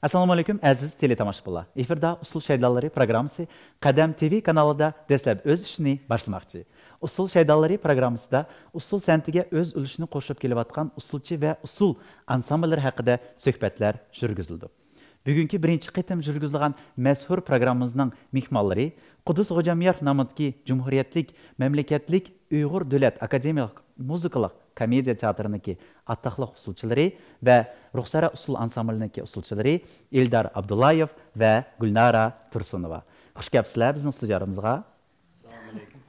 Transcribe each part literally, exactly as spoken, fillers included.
ئەسسالامۇئەلەيكۇم، ئەزىز تېلېتاماشىبىنلار! ئېفىردا ئۇسسۇل شەيدالىرى پروگراممىسى قەدەم تىۋى كانالىدا دەسلەپ ئۆز ئىشىنى باشلىماقچى. ئۇسسۇل شەيدالىرى پروگراممىسىدا ئۇسسۇل سەنئىتىگە ئۆز ئۈلۈشىنى قوشۇپ كېلىۋاتقان ئۇسسۇلچى ۋە ئۇسسۇل ئانسامبىللىرى ھەققىدە سۆھبەتلەر يۈرگۈزۈلىدۇ. بۈگۈنكى بىرىنچى قېتىم يۈرگۈزۈلىدىغان مەشھۇر پروگراممىمىزنىڭ مېھمانلىرى قۇددۇس خوجاميار نامىدىكى جۇمھۇرىيەتلىك مەملىكەتلىك ئۇيغۇر دۆلەت ئاكادېمىيەلىك مۇزىكىلىق كومېدىيە تىياتىرىنىڭكى ئاتاقلىق ئۇسسۇلچىلىرى ۋە رۇخسارا ئۇسسۇل ئانسامبىلىنىڭكى ئۇسسۇلچىلىرى ئېلدار ئابدۇللايېۋ ۋە گۈلنارا تۇرسۇنوۋا. خۇش كەپسىلەر بىزنىڭ ئۇسسۇل دىيارىمىزغا. ئەسسالامۇئەلەيكۇم.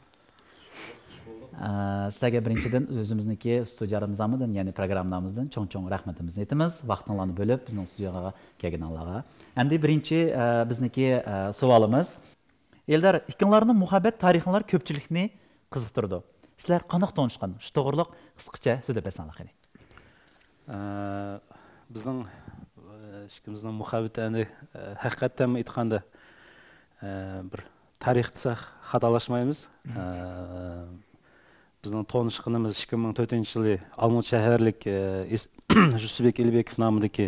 ئە، سىلەرگە بىرىنچىدىن ئۆزىمىزنىڭكى ئۇسسۇل دىيارىمىزنىڭ يەنى پروگراممىمىزدىن چوڭ-چوڭ رەھمىتىمىزنى ئېيتىمىز، ۋاقتىڭلارنى بۆلۈپ بىزنىڭ ئۇسسۇل دىيارغا كەلگىنىڭلارغا. ئەمدى بىرىنچى، ئە، بىزنىڭكى، ئە، سوئالىمىز. ئېلدار، ئىككىڭلارنىڭ مۇھەببەت تارىخىڭلار كۆپچىلىكنى قىزىقتۇرىدۇ. سىلەر قانداق تونۇشقان؟ شۇ توغرۇلۇق قىسقىچە سۆزلەپ بەرسەڭلار قېنى. ئە، بىزنىڭ، ئە، ئىككىمىزنىڭ مۇھەببىتى ئەمدى، ئە، ھەقىقەتەنمۇ ئېيتقاندا، ئە، بىر تارىخ دېسەك خاتالاشمايمىز. ئە، بىزنىڭ تونۇشقىنىمىز ئىككى مىڭ تۆتىنچى يىلى ئالمۇت شەھەرلىك، ئە، ئېس-، جۇسۇبېك ئىلىبېكوف نامىدىكى،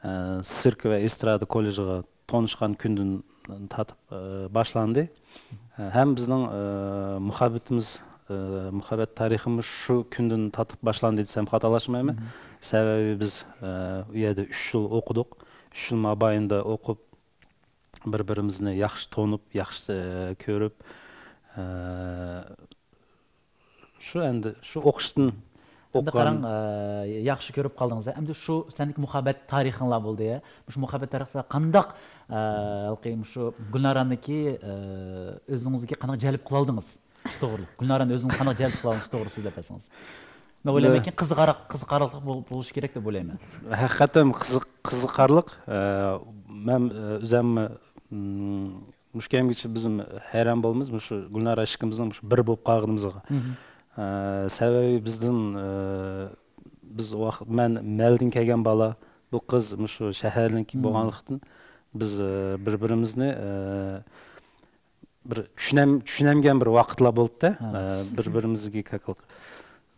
ئە، سىرك ۋە ئېسترادا كوللېجىغا تونۇشقان كۈندىن تارتىپ، ئە، باشلاندى. ئە، ھەم بىزنىڭ، ئە، مۇھەببىتىمىز، ئە، مۇھەببەت تارىخىمىز شۇ كۈندىن تارتىپ باشلاندى دېسەم خاتالاشمايمەن. سەۋەبى بىز، ئە، ئۇ يەردە ئۈچ يىل ئوقۇدۇق. ئۈچ يىل مابەينىدە ئوقۇپ، بىر-بىرىمىزنى ياخشى تونۇپ، ياخشى، ئە، كۆرۈپ، ئە، شۇ ئەمدى شۇ ئوقۇشتىن ئەمدى ئوقۇغان قاراڭ، ئە، ياخشى كۆرۈپ قالدىڭىز، ھە؟ ئەمدى شۇ سەندىكى مۇھەببەت تارىخىڭلار بولدى، ھە؟ مۇشۇ مۇھەببەت تارىخلار قانداق، ئە، ھېلىقى مۇشۇ گۈلنارانىڭكى، ئە، ئۆزىڭىزگە قانداق جەلپ قىلالدىڭىز؟ شۇ توغرۇلۇق. گۈلنارانى ئۆزىڭىز قانداق جەلپ قىلالدىڭىز؟ شۇ توغرىلىق سۆزلەپ بەرسىڭىز. مەن ئويلايمەنكى، قىزىقارلىق، قىزىقارلىق بول-، بولۇشى كېرەك دەپ ئويلايمەن. ھەقىقەتەن قىزىق-، قىزىقارلىق. ئە، مەن، ئە، ئۆزەممۇ، مم، مۇشۇ كەمگىچە بىزمۇ ھەيران بولىمىز، مۇشۇ گۈلنارا ئىككىمىزنىڭ مۇشۇ بىر بولۇپ قالغىنىمىزغا. ئە، سەۋەبى بىزدىن، ئە، بىز ۋاق-، مەن مەلدىن كەلگەن بالا، بۇ قىز مۇشۇ شەھەرنىڭكى بولغانلىقتىن، بىز، ئە، بىر-بىرىمىزنى، ئە، بىر چۈشىنەم-، چۈشىنەمگەن بىر ۋاقىتلار بولدى. ئە، بىر-بىرىمىزگە كاكىلىق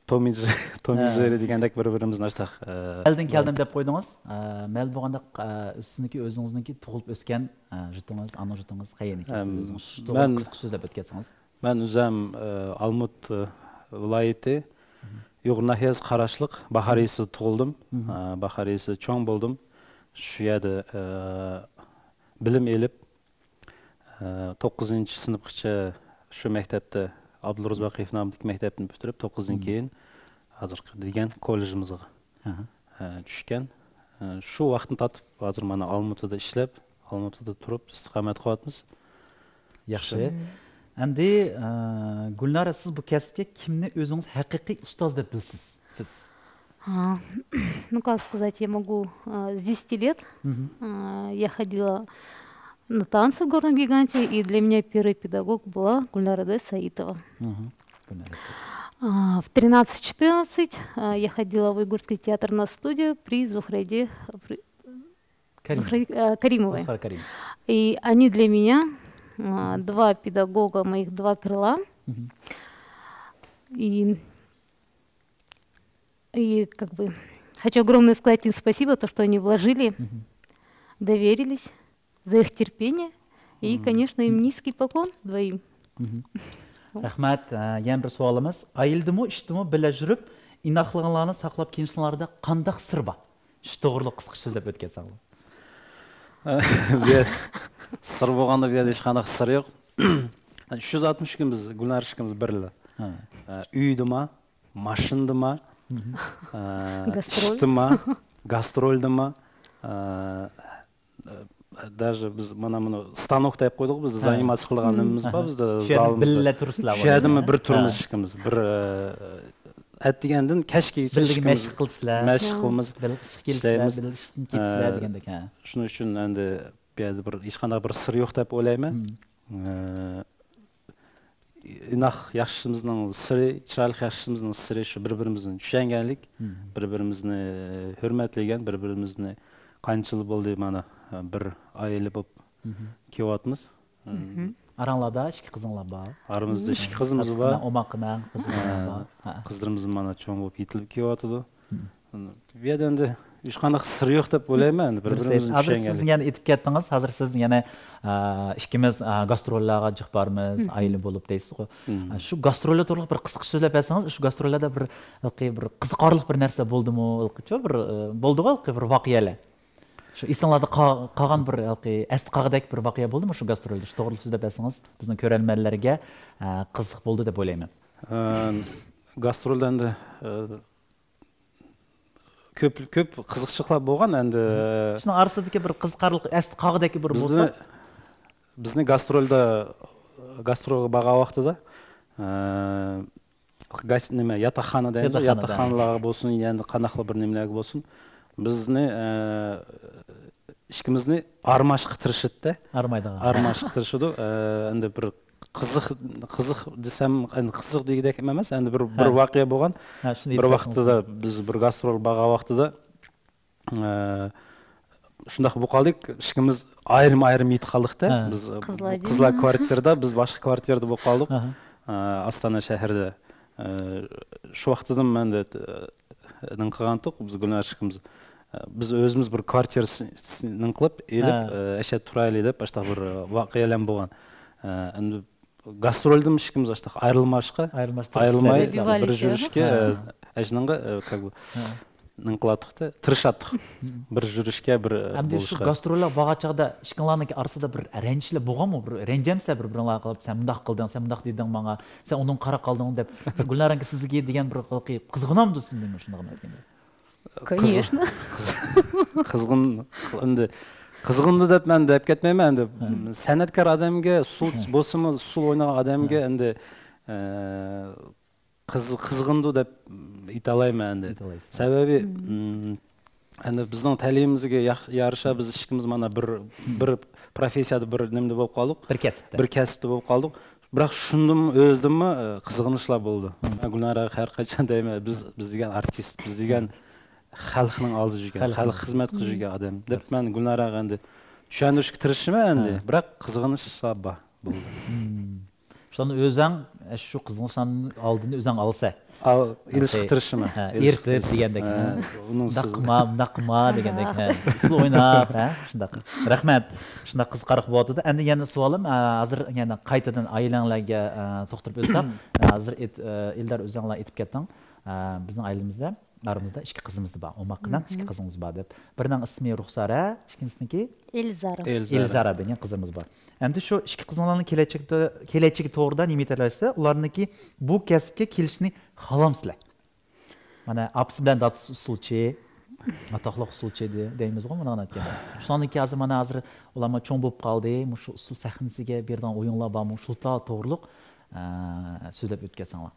توم ئېند جېررى، توم ئېند جېررى دېگەندەك بىر-بىرىمىزنى ئاشتاق، ئە، مەلدىن كەلدىم دەپ قويدىڭىز. ئە، مەل بولغاندا، ئە، سىزنىڭكى ئۆزىڭىزنىڭكى تۇغۇلۇپ ئۆسكەن، ئە، يۇرتىڭىز، ئانا يۇرتىڭىز قەيەرنىكى؟ سىز ئۆزىڭىز شۇ توغرا قىسقىچە سۆزلەپ ئۆتۈپ كەتسىڭىز. مەن ئۆزەم، ئە، ئالمۇت، ئە، ۋىلايىتى، يۇغۇر ناھىيەسى قاراشلىق باھار يېزىسىدا تۇغۇلدۇم. ئە، باھار يېزىسىدا چوڭ بولدۇم. شۇ يەردە، ئە، بىلىم ئېلىپ، ئە، توققۇزىنچى سىنىپقىچە شۇ مەكتەپتە، ئابدۇرازاق باقىيېف نامىدىكى مەكتەپنى پۈتتۈرۈپ، توققۇزدىن كېيىن ھازىرقى دېگەن كوللېجىمىزغا، ئە، چۈشكەن. ئە، شۇ ۋاقىتتىن تارتىپ ھازىر مانا ئالمۇتىدا ئىشلەپ، ئالمۇتىدا تۇرۇپ ئىستىقامەت قىلىۋاتىمىز. ياخشى. ئەمدى، ئە، گۈلنارا، سىز بۇ كەسىپكە كىمنى ئۆزىڭىز ھەقىقىي ئۇستاز دەپ بىلىسىز، سىز؟ А, ну, как сказать, я могу, а, с десяти лет, а, я ходила на танцы в Горном Гиганте, и для меня первый педагог была Гульнара Саитова. А, в тринадцать-четырнадцать, а, я ходила в Уйгурский театр на студию при Зухрайде, при Зухрай-, а, Каримовой. И они для меня, а, два педагога, моих два крыла. И И, как бы, хочу огромное сказать им спасибо, то, что они вложили, доверились, за их терпение. И, конечно, им низкий поклон двоим. رەھمەت. ئە، يەنە بىر سوئالىمىز. ئائىلىدىمۇ، ئىشتىمۇ بىللە يۈرۈپ، ئىناقلىقىڭلارنى ساقلاپ كېلىشىڭلاردا قانداق سىر بار؟ شۇ توغرۇلۇق قىسقىچە سۆزلەپ ئۆتكەنسەڭلار. بۇ يەر سىر بولغاندا، بۇ يەردە ھېچقانداق سىر يوق. ئۈچ يۈز ئاتمىش كۈن بىز گۈلنار ئىككىمىز بىرلا. ئە، ئۆيدىما، ماشىنىدىما، ئە، ئىشتىما، گاسترولدىما، ئە، даже بىز مانا مۇنۇ ستانوك دەپ قويدۇق، بىز زانىماتسىيە قىلىدىغان نېمىمىز بار بىزدە، زالىمىزدا. شۇ يەردىمۇ بىر تۇرىمىز ئىككىمىز. بىر، ئە، ئەتىگەندىن كەچكىچە بىللە مەشىق قىلىسىلەر. مەشىق قىلىمىز. بىللە ئىشقا كېلىسىلەر، ئىشلەيمىز. بىللە ئىشتىن كېتىسىلەر دېگەندەك، ھە. شۇنىڭ ئۈچۈن ئەمدى بۇ يەردە بىر، ھېچقانداق بىر سىر يوق دەپ ئويلايمەن. ئە، ئىناق ياشىشىمىزنىڭ سىرى، چىرايلىق ياشىشىمىزنىڭ سىرى شۇ بىر-بىرىمىزنى چۈشەنگەنلىك، بىر-بىرىمىزنى ھۆرمەتلىگەن، بىر-بىرىمىزنى قانچە يىل بولدى مانا بىر ئائىلە بولۇپ كېلىۋاتىمىز. ئاراڭلاردا ئىككى قىزىڭلار بار. ئارىمىزدا ئىككى قىزىمىز بار. ئوماق قىزىڭلار بار. قىزلىرىمىز مانا چوڭ بولۇپ يېتىلىپ كېلىۋاتىدۇ. بۇ يەردە ئەمدى ھېچقانداق سىر يوق دەپ ئويلايمەن، بىر بىرىمىزنى چۈشەنگەنلىك. ھازىر سىز يەنە ئېيتىپ كەتتىڭىز، ھازىر سىز يەنە ئىككىمىز گاستروللارغا جىق بارىمىز، ئائىلە بولۇپ دەيسىزغۇ. شۇ گاستروللار توغرىلىق بىر قىسقىچە سۆزلەپ بەرسىڭىز، شۇ گاستروللاردا بىر، بىر قىزىقارلىق بىر نەرسە بولدىمۇ؟ بىر، بولدىغۇ بىر ۋەقەلەر. شۇ ئېسىڭلاردا قا-، قالغان بىر ھېلىقى ئەستە قالغۇدەك بىر ۋەقە بولدىمۇ شۇ گاسترولدا؟ شۇ توغرىلىق سۆزلەپ بەرسىڭىز، بىزنىڭ كۆرەرمەنلەرگە، ئە، قىزىق بولىدۇ دەپ ئويلايمەن. ئە، گاسترولدا ئەندى، ئە، كۆپ، كۆپ قىزىقچىلىقلار بولغان ئەندى. شۇنىڭ ئارىسىدىكى بىر قىزىقارلىق، ئەستە قالغۇدەك بىر بىزنى، بولسا؟ بىزنى گاسترولدا، گاسترولغا بارغان ۋاقتىدا، ئە، گاس-، نېمە، ياتاقخانا دەيمىز، ياتاقخانا، ياتاقخانىلارغا بولسۇن، يەنە قانداقلا بىر نېمىلەرگە بولسۇن، بىزنى، ئە، ئىككىمىزنى ئارماشقا تىرىشىدىدە. ئارمايدىغان. ئارماشقا تىرىشىدۇ. ئە، ئەندى بىر قىزىق، قىزىق دېسەم، ئەندى قىزىق دېگۈدەك ئەمەس، ئەندى بىر، بىر ھە. ۋەقە بولغان. ھە، شۇنى بىر ئېيتىپ ۋاقتىدا بەرسىڭىز. بىز بىر گاسترول بارغان ۋاقتىدا، ئە، شۇنداق بولۇپ قالدۇق، ئىككىمىز ئايرىم-ئايرىم يېتىپ قالدۇق-دە. ھە. بىز، قىزلار، قىزلار كۋارتىرىدا، بىز باشقا كۋارتىرىدا بولۇپ قالدۇق. ئاھا. ئە، ئاستانا شەھىرىدە. ئە، شۇ ۋاقتىدىن مەن دە-، نېمە قىلغانتۇق، بىز گۈلنار ئىككىمىز، ئە، بىز ئۆزىمىز بىر كۋارتىرا س-، س-، نېمە قىلىپ ئېلىپ، ھە. ئە، ئەشەدە تۇرايلى دەپ، ئاشۇنداق بىر ۋەقەلەر بولغان. ئە، ئەمدى گاسترولدىمۇ ئىككىمىز ئاشۇنداق ئايرىلماشقا، ئايرىلماي، بىر يۈرۈشكە، ھە. ئە، ئەشۇنىڭغا، ئە، كاك بۇ، ھە. نېمە قىلاتتۇق-تە، تىرىشاتتۇق. بىر يۈرۈشكە، بىر، ئە، ئەمدى شۇ بولۇشقا. گاستروللار بارغان چاغدا ئىككىڭلارنىڭكى ئارىسىدا بىر رەنجىشلەر بولغانمۇ؟ بىر رەنجىمسىلەر بىر-بىرىڭلارغا قىلىپ، سەن مۇنداق قىلدىڭ، سەن مۇنداق دېدىڭ ماڭا، سەن ئۇنىڭغا قاراپ قالدىڭ دەپ، شۇ گۈلنارەڭكى سىزگە دېگەن بىر قىزغىنامدۇ سىزنىڭ شۇنداق ئەمەسكەن؟ كونېچنو. قىز-، قىز-، قىزغىن، ئەندى قىزغىندۇ دەپ مەن دەپ كەتمەيمەن. ئەندى سەنئەتكار ئادەمگە، ئۇسسۇل بولسىمۇ، ئۇسسۇل ئوينىغان ئادەمگە ئەندى، ئە، قىز-، قىزغىندۇ دەپ ئېيتالايمەن ئەندى. ئېيتالايسىز. سەۋەبى، مم، ئەندى بىزنىڭ تەلىيىمىزگە ياخ-، يارىشا بىز ئىككىمىز مانا بىر، بىر پروفېسسىيەدە، بىر نېمىدە بولۇپ قالدۇق. بىر كەسىپتە. بىر كەسىپتە بولۇپ قالدۇق. بىراق شۇندىمۇ ئۆزىدىمۇ، ئە، قىزغىنىشلار بولىدۇ. مەن گۈلناراغا ھەر قاچان دەيمەن، بىز، بىز دېگەن ئارتىست، بىز دېگەن خەلقنىڭ ئالدىدا يۈرگەن، خەلقنىڭ خەلققە خىزمەت قىلىپ يۈرگەن ئادەم دەپ مەن گۈلناراغا ئەندى چۈشەندۈرۈشكە تىرىشىمەن ئەندى. بىراق قىزغىنىشلار بار. بولدى. شۇلارنى ئۆزەڭ، ئە، شۇ قىزغىنىشلارنىڭ ئالدىنى ئۆزەڭ ئالسا. ئېلىشقا تىرىشىمەن. ھە، ئېلىشقا تىرىش دېگەندەك. ئۇنىڭسىز. مۇنداق قىلما، مۇنداق قىلما دېگەندەك. ھە، ئۇسسۇل ئويناپ، ھە، شۇنداق. رەھمەت. شۇنداق قىزىقارلىق بولۇۋاتىدۇ. ئەمدى يەنە سوئالىم، ئە، ھازىر يەنە قايتىدىن ئائىلەڭلەرگە، ئە، توختىلىپ ئۆتسەم، ئە، ھازىر ئېيت-، ئە، ئېلدار ئۆزەڭلار ئېيتىپ كەتتىڭ. ئە، بىزنىڭ ئائىلىمىزدە ئارىمىزدا ئىككى قىزىمىز بار. ئوماق بىلەن ئىككى قىزىمىز بار دەپ. بىرىنىڭ ئىسمى رۇخسارە، ئىككىنچىسىنىڭكى ئېلزارا. ئېلزارا. ئېلزارا دېگەن قىزىمىز بار. ئەمدى شۇ ئىككى قىزىڭلارنىڭ كېلەچەكتە، كېلەچىكى توغرىدا نېمە ئېيتالايسىلەر؟ ئۇلارنىڭكى بۇ كەسىپكە كېلىشىنى خالامسىلەر؟ مانا ئاپىسى بىلەن دادىسى ئۇسسۇلچى، ئاتاقلىق ئۇسسۇلچى دە-، دەيمىزغۇ مۇنۇ ئەتكەندە. شۇلارنىڭكى ھازىر مانا ھازىر ئۇلارمۇ چوڭ بولۇپ قالدى. مۇشۇ ئۇسسۇل سەھنىسىگە بېرىدىغان ئويۇنلار بارمۇ؟ شۇلار توغرۇلۇق، ئە، سۆزلەپ ئۆتكەنسەڭلار.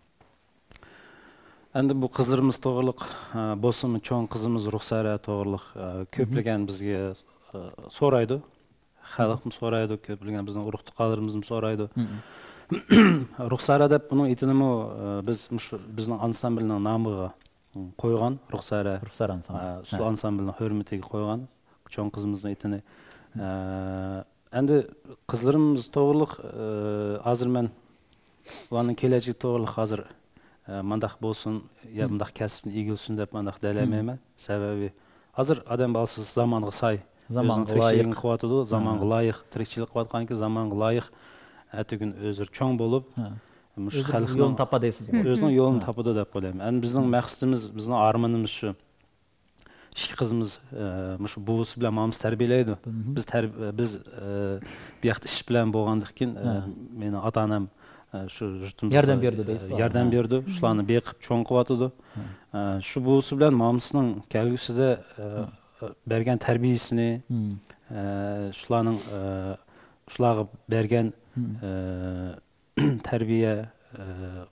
ئەمدى بۇ قىزلىرىمىز توغرۇلۇق، ئە، بولسىمۇ چوڭ قىزىمىز رۇخسارە توغرۇلۇق، ئە، كۆپلىگەن بىزگە، ئە، سورايدۇ. خەلقمۇ سورايدۇ، كۆپلىگەن بىزنىڭ ئۇرۇق-تۇغقانلىرىمىزمۇ سورايدۇ. رۇخسارە دەپ بۇنىڭ ئېتىنىمۇ، ئە، بىز مۇشۇ بىزنىڭ ئانسامبىلنىڭ نامىغا قويغان رۇخسارە. رۇخسارە ئانسامبىل. ئە، ئۇسسۇل ئانسامبىلنىڭ ھۆرمىتىگە قويغان چوڭ قىزىمىزنىڭ ئېتىنى. ئە، ئەمدى قىزلىرىمىز توغرۇلۇق، ئە، ھازىر مەن ئۇلارنىڭ كېلەچىكى توغرۇلۇق ھازىر، ئە، مانداق بولسۇن، يا مۇنداق كەسىپنى ئىگىلىسۇن دەپ مانداق دەيەلمەيمەن. سەۋەبى، ھازىر ئادەم بالىسى زامانغا ساي، ئۆزىنىڭ تىرىكچىلىكىنى قىلىۋاتىدۇ، زامانغا لايىق تىرىكچىلىك قىلىۋاتقاندىكىن، زامانغا لايىق ئەتىگۈن ئۆزى چوڭ بولۇپ، مۇشۇ خەلقنىڭ يولىنى تاپىدۇ دەيسىزغۇ. ئۆزىنىڭ يولىنى تاپىدۇ دەپ ئويلايمەن. ئەمدى بىزنىڭ مەقسىتىمىز، بىزنىڭ ئارمىنىمىز شۇ. ئىككى قىزىمىز، ئە، مۇشۇ بوۋىسى بىلەن مامىسى تەربىيەلەيدۇ. بىز تەر-، بىز، ئە، بۇ ياقتا ئىش بىلەن بولغاندىكىن، ئە، مېنىڭ ئاتا-ئانام، ئە، شۇ يۇرتىمىزغا ياردەم بېرىدۇ دەيسىز. ياردەم بېرىدۇ. شۇلارنى بېقىپ چوڭ قىلىۋاتىدۇ. ئە، شۇ بوۋىسى بىلەن مامىسىنىڭ كەلگۈسىدە، ئە، بەرگەن تەربىيىسىنى، ئە، شۇلارنىڭ، ئە، شۇلارغا بەرگەن، ئە، تەربىيە، ئە،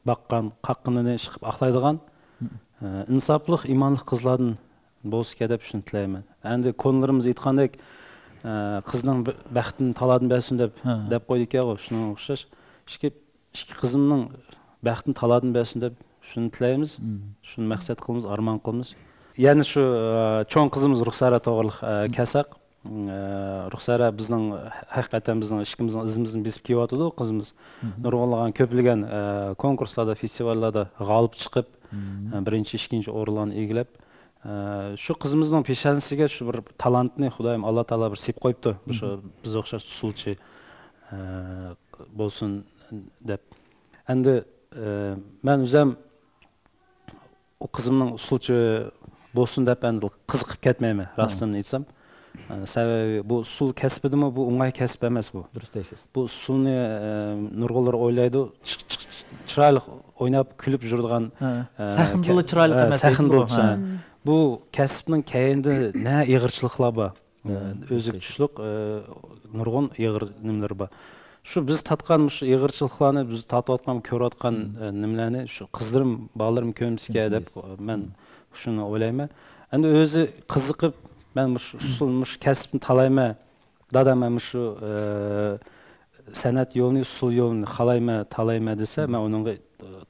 باققان، قاققىنىنى ئىشقىپ ئاقلايدىغان، ئە، ئىنساپلىق، ئىمانلىق قىزلاردىن بولسىكەن دەپ شۇنى تىلەيمەن. ئەمدى كونىلىرىمىز ئېيتقاندەك، ئە، قىزنىڭ بە-، بەختىنى تالادىن بەرسۇن دەپ، دەپ قويىدىكەنغۇ، شۇنىڭغا ئوخشاش. ئىككى، ئىككى قىزىمنىڭ بەختىنى تالادىن بەرسۇن دەپ شۇنى تىلەيمىز، شۇنى مەقسەت قىلىمىز، ئارمان قىلىمىز. يەنە شۇ، ئە، چوڭ قىزىمىز رۇخسارە توغرىلىق، ئە، كەلسەك، ئە، رۇخسارە بىزنىڭ، ھەقىقەتەن بىزنىڭ ئىككىمىزنىڭ ئىزىمىزنى بېسىپ كېلىۋاتىدۇ. قىزىمىز نۇرغۇنلىغان، كۆپلىگەن، ئە، كونكۇرسلاردا، فېستىۋاللاردا غالىب چىقىپ، ئە، بىرىنچى، ئىككىنچى ئورۇنلارنى ئىگىلەپ، ئە، شۇ قىزىمىزنىڭ پېشانىسىگە شۇ بىر تالانتنى خۇدايىم، ئاللا تائالا بىر سېلىپ قويۇپتۇ. شۇ بىز ئوخشاش ئۇسسۇلچى، ئە، بولسۇن دەپ. ئەمدى، ئە، مەن ئۆزۈم ئۇ قىزىمنىڭ ئۇسسۇلچى بولسۇن دەپ ئەمدى قىزىقىپ كەتمەيمەن، راستىنى ئېيتسام. ئە، سەۋەبى بۇ ئۇسسۇل كەسپىدىمۇ، بۇ ئوڭاي كەسىپ ئەمەس بۇ. دۇرۇس دەيسىز. بۇ ئۇسسۇلنى، ئە، نۇرغۇنلار ئويلايدۇ، چىق-، چىق-، چىق-، چىرايلىق ئويناپ، كۈلۈپ يۈرىدىغان، ھە. ئە، سەھنىدىلا كە-، چىرايلىق ھە، ئەمەس سەھنىدىلا دەيسىزغۇ. چىرايلىق. بۇ كەسىپنىڭ كەينىدە نە ئېغىرچىلىقلار بار. ئۆزىگە تۇشلۇق، ئە، نۇرغۇن ئېغىر نېمىلىرى بار. شۇ بىز تارتقان مۇشۇ ئېغىرچىلىقلارنى، بىز تارتىۋاتقان، كۆرۈۋاتقان، ئە، نېمىلەرنى شۇ قىزلىرىم، بالىلىرىم كۆرمىسىكەن دەپ مەن شۇنى ئويلايمەن. ئەمدى ئۆزى قىزىقىپ، مەن مۇشۇ ئۇسسۇل، مۇشۇ كەسىپنى تاللايمەن، دادا، مەن مۇشۇ، ئە، سەنئەت يولىنى، ئۇسسۇل يولىنى خالايمەن، تاللايمەن دېسە، مەن ئۇنىڭغا، ئە،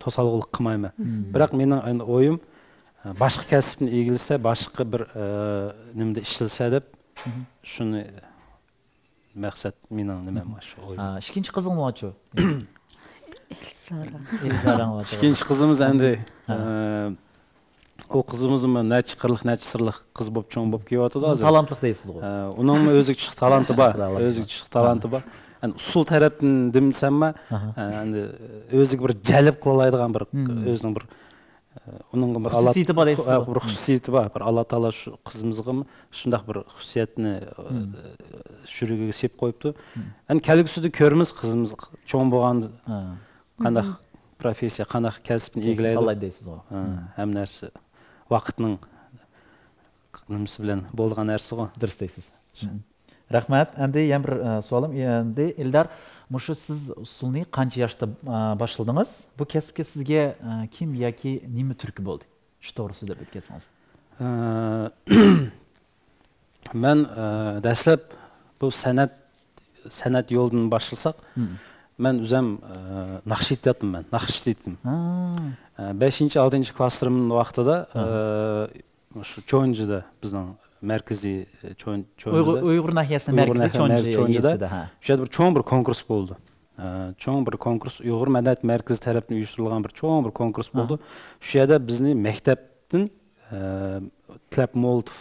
توسالغۇلۇق قىلمايمەن. بىراق مېنىڭ ئەمدى ئويۇم، ئە، باشقا كەسىپنى ئىگىلىسە، باشقا بىر، ئە، نېمىدە ئىشلىسە دەپ، شۇنى مەقسەت مېنىڭ نېمەم شۇ ئويۇم. ھە، ئىككىنچى قىزىڭلارچۇ؟ ئىككىنچى قىزىمىز ئەمدى، ھە. ئە، ئۇ قىزىمىزمۇ نەچچە قىرلىق، نەچچە سىرلىق قىز بولۇپ چوڭ بولۇپ كېلىۋاتىدۇ ھازىر. تالانتلىق دەيسىزغۇ. ئە، ئۇنىڭمۇ ئۆزىگە چىق-، تالانتى بار. تالانتى ئۆزىگە بار. چىق-، تالانتى بار. يەنى ئۇسسۇل تەرەپتىن دېمىسەممۇ، ئە، ئەمدى ئۆزىگە بىر جەلپ قىلالايدىغان بىر، ئۆزىنىڭ بىر، ئە، ئۇنىڭغا بىر خۇسۇسىيىتى بار دەيسىز. بىر خۇسۇسىيىتى بار. بىر ئاللا تائالا شۇ قىزىمىزغىمۇ شۇنداق بىر خۇسۇسىيەتنى، ئە، يۈرىكىگە سېلىپ قويۇپتۇ. ئەمدى كەلگۈسىدە كۆرىمىز، قىزىمىز چوڭ بولغاندا قانداق پروفېسسىيە، قانداق كەسىپنى ئىگىلەيدۇ. تاللايدۇ دەيسىزغۇ. ھە، ھەممە نەرسە ۋاقىتنىڭ نېمىسى بىلەن بولىدىغان نەرسىغۇ. دۇرۇس دەيسىز. رەھمەت. ئەمدى يەنە بىر، ئە، سوئالىم. ئەمدى ئېلدار، مۇشۇ سىز ئۇسسۇلنى قانچە ياشتا، ئە، باشلىدىڭىز؟ بۇ كەسىپكە سىزگە، ئە، كىم ياكى نېمە تۈرتكە بولدى؟ شۇ توغرىسىدا سۆزلەپ ئۆتكەنسىڭىز. ئە، مەن، ئە، دەسلەپ بۇ سەنئەت، سەنئەت يولىدىن باشلىساق، مەن ئۆزۈم، ئە، ناخشا ئېيتاتتىم مەن، ناخشا ئېيتاتتىم. ئە، بەشىنچى، ئالتىنچى كىلاسلىرىمنىڭ ۋاقتىدا، ئە، شۇ چونجىدا بىزنىڭ مەركىزىي، ئە، چون-، ئۇيغۇر، چونجىدا. ئۇيغۇر ناھىيەسىنىڭ مەركىزى چونجى يېزىسىدا، ھە. شۇ يەردە بىر چوڭ بىر كونكۇرس بولدى. ئە، چوڭ بىر كونكۇرس، ئۇيغۇر مەدەنىيەت مەركىزى تەرەپتىن ئۇيۇشتۇرۇلغان بىر چوڭ بىر كونكۇرس بولدى. شۇ يەردە بىزنى مەكتەپتىن، ئە، تلەپ مولتوف،